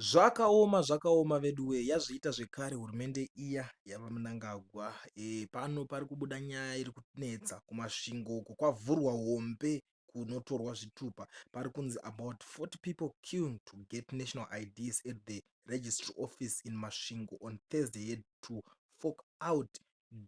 Zvakaoma zvakaoma veduwee yazviita zvekare hurumende iya yaVaMnangagwa. Pano pari kubuda nyaya iri kunetsa kuMasvingo uko kwavhurwa hombe kunotorwa zvitupa. Pari kunzi about 40 people queuing to get national IDs at the registry office in Masvingo on Thursday had to fork out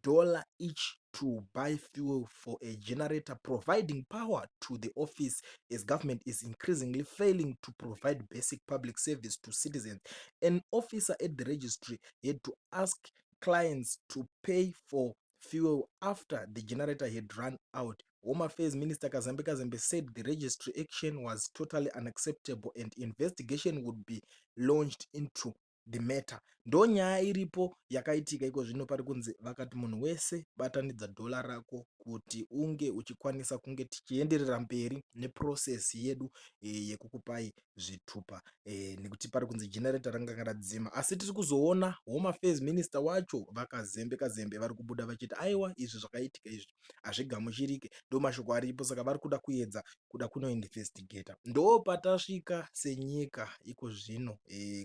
dollar each to buy fuel for a generator providing power to the office as government is increasingly failing to provide basic public service to citizens. An officer at the registry had to ask clients to pay for fuel after the generator had run out. Home Affairs Minister Kazembe Kazembe said the registry action was totally unacceptable and investigation would be launched into the matter. Ndo nyaya iripo yakaitika iko zvino. Pari kunzi vakati munhu wese batanidza dhola rako kuti unge uchikwanisa kunge tichienderera mberi neprocess yedu yekukupai zvitupa, nekuti pari kunzi generator ranga radzima. Asi tiri kuzoona Home Affairs Minister wacho, VaKazembe Kazembe, vari kubuda vachiti aiwa, izvi zvakaitika izvi hazvigamuchirike. Ndo mashoko aripo. Saka vari kuda kuedza kuda kunoinvestigata. Ndo patasvika senyika iko zvino,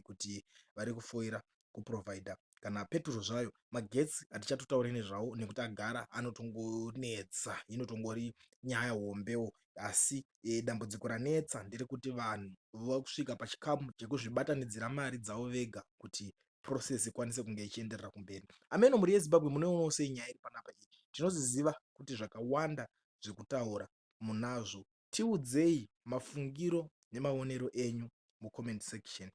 kuti vari kufoira kuprovhaidha kana peturo zvayo. Magetsi hatichatotauri nezvawo nekuti agara anotongonetsa, inotongori nyaya hombewo. Asi dambudziko ranetsa nderekuti vanhu vakusvika pachikamu chekuzvibatanidzira mari dzavo vega kuti process ikwanise kunge ichienderera kumberi. Ameno, mhuri yeZimbabwe, munoionawo sei nyaya iri panapa iyi? Tinoziziva kuti zvakawanda zvekutaura munazvo. Tiudzei mafungiro nemaonero enyu mucomment section.